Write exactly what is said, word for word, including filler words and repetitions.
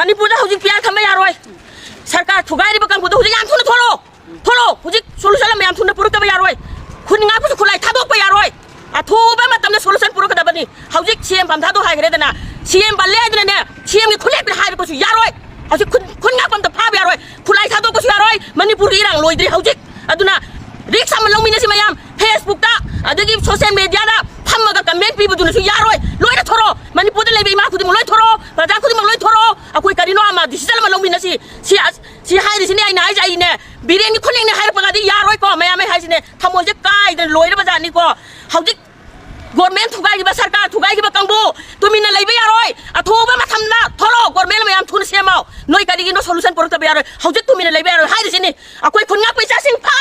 ꯃꯅꯤꯄꯨꯔꯗ ꯍꯧꯖꯤꯛ ꯄꯤꯌꯥꯔ ꯊꯝꯕ ꯌꯥꯔꯣꯏ꯫ ꯁꯔꯀꯥꯔ ꯊꯨꯒꯥꯏꯔꯤꯕ ꯀꯥꯡꯕꯨꯗꯣ ꯍꯧꯖꯤꯛ ꯌꯥꯝ ꯊꯨꯅ ꯊꯣꯔꯛꯑꯣ꯫ ꯊꯣꯔꯛꯑꯣ꯫ ꯍꯧꯖꯤꯛ solution ꯑꯃ ꯌꯥꯝ ꯊꯨꯅ ꯄꯨꯔꯛꯇꯕ ꯌꯥꯔꯣꯏ꯫ ꯈꯨꯟ ꯉꯥꯛꯄꯁꯨ ꯈꯨꯠꯂꯥꯏ ꯊꯥꯗꯣꯛꯄ ꯌꯥꯔꯣꯏ꯫ ꯑꯊꯨꯕ ꯃꯇꯝꯗ solution ꯄꯨꯔꯛꯀꯗꯕꯅꯤ꯫ ꯍꯧꯖꯤꯛ ꯁꯤ ꯑꯦꯝ ꯐꯝ ꯊꯥꯗꯣꯛ ꯍꯥꯏꯈ꯭ꯔꯦꯗꯅ, ꯁꯤ ꯑꯦꯝ ꯄꯜꯂꯦ ꯍꯥꯏꯗꯨꯅꯅꯦ, ꯁꯤ ꯑꯦꯝꯒꯤ ꯈꯨꯠꯂꯦꯞꯇ ꯍꯥꯏꯔꯛꯄꯁꯨ ꯌꯥꯔꯣꯏ꯫ ꯍꯧꯖꯤꯛ ꯈꯨꯟ, ꯈꯨꯟ ꯉꯥꯛꯄ ꯑꯝꯇ ꯐꯥꯕ ꯌꯥꯔꯣꯏ꯫ ꯈꯨꯠꯂꯥꯏ ꯊꯥꯗꯣꯛꯄꯁꯨ ꯌꯥꯔꯣꯏ꯫ ꯃꯅꯤꯄꯨꯔꯒꯤ ꯏꯔꯥꯡ ꯂꯣꯏꯗ꯭ꯔꯤ ꯍꯧꯖꯤꯛ꯫ ꯑꯗꯨꯅ risk ꯑꯃ ꯂꯧꯃꯤꯟꯅꯁꯤ ꯃꯌꯥꯝ꯫ Facebook-ꯇ ꯑꯗꯒꯤ social media-ꯗ ꯐꯝꯃꯒ comment ꯄꯤꯕꯗꯨꯅꯁꯨ ꯌꯥꯔꯣꯏ꯫ ꯂꯣꯏꯅ ꯊꯣꯔꯛꯑꯣ꯫ ꯃꯅꯤꯄꯨꯔꯗ ꯂꯩꯕ ꯏꯃꯥ ꯈꯨꯗꯤꯡꯃꯛ ꯂꯣꯏ ꯊꯣꯔꯛꯑꯣ꯫ ꯄ꯭ꯔꯖꯥ ꯈꯨꯗꯤꯡꯃꯛ ꯂꯣꯏ ꯊꯣꯔꯛꯑꯣ꯫ ꯑꯩꯈꯣꯏ ꯀꯔꯤꯅꯣ ꯑꯃ decision ꯑꯃ ꯂꯧꯃꯤꯟꯅꯁꯤ꯫ ꯁꯤ, ꯁꯤ ꯍꯥꯏꯔꯤꯁꯤꯅꯦ ꯑꯩꯅ ꯍꯥꯏꯁꯦ꯫ ꯑꯩꯅꯦ ꯕꯤꯔꯦꯟꯒꯤ ꯈꯨꯠꯂꯦꯡꯅꯦ ꯍꯥꯏꯔꯛꯄꯒꯗꯤ ꯌꯥꯔꯣꯏꯀꯣ꯫ ꯃꯌꯥꯝ ꯑꯩ ꯍꯥꯏꯁꯤꯅꯦ ꯊꯃꯣꯏꯁꯦ ꯀꯥꯏꯗꯅ ꯂꯣꯏꯔꯕ ꯖꯥꯠꯅꯤꯀꯣ꯫ ꯍꯧꯖꯤꯛ government ꯊꯨꯒꯥꯏꯈꯤꯕ, ꯁꯔꯀꯥꯔ ꯊꯨꯒꯥꯏꯈꯤꯕ ꯀꯥꯡꯕꯨ ꯇꯨꯃꯤꯟꯅ ꯂꯩꯕ ꯌꯥꯔꯣꯏ꯫ ꯑꯊꯨꯕ ꯃꯇꯝꯗ ꯊꯣꯛꯂꯛꯑꯣ, government ꯃꯌꯥꯝ ꯊꯨꯅ ꯁꯦꯝꯃꯣ꯫ ꯅꯣꯏ ꯀꯔꯤꯒꯤꯅꯣ solution ꯄꯨꯔꯛꯇꯕ ꯌꯥꯔꯣꯏ? ꯍꯧꯖꯤꯛ ꯇꯨꯃꯤꯟꯅ ꯂꯩꯕ ꯌꯥꯔꯣꯏ ꯍꯥꯏꯔꯤꯁꯤꯅꯤ꯫ ꯑꯩꯈꯣꯏ ꯈꯨꯟ ꯉꯥꯛꯄ ꯏꯆꯥꯁꯤꯡ ꯐꯥ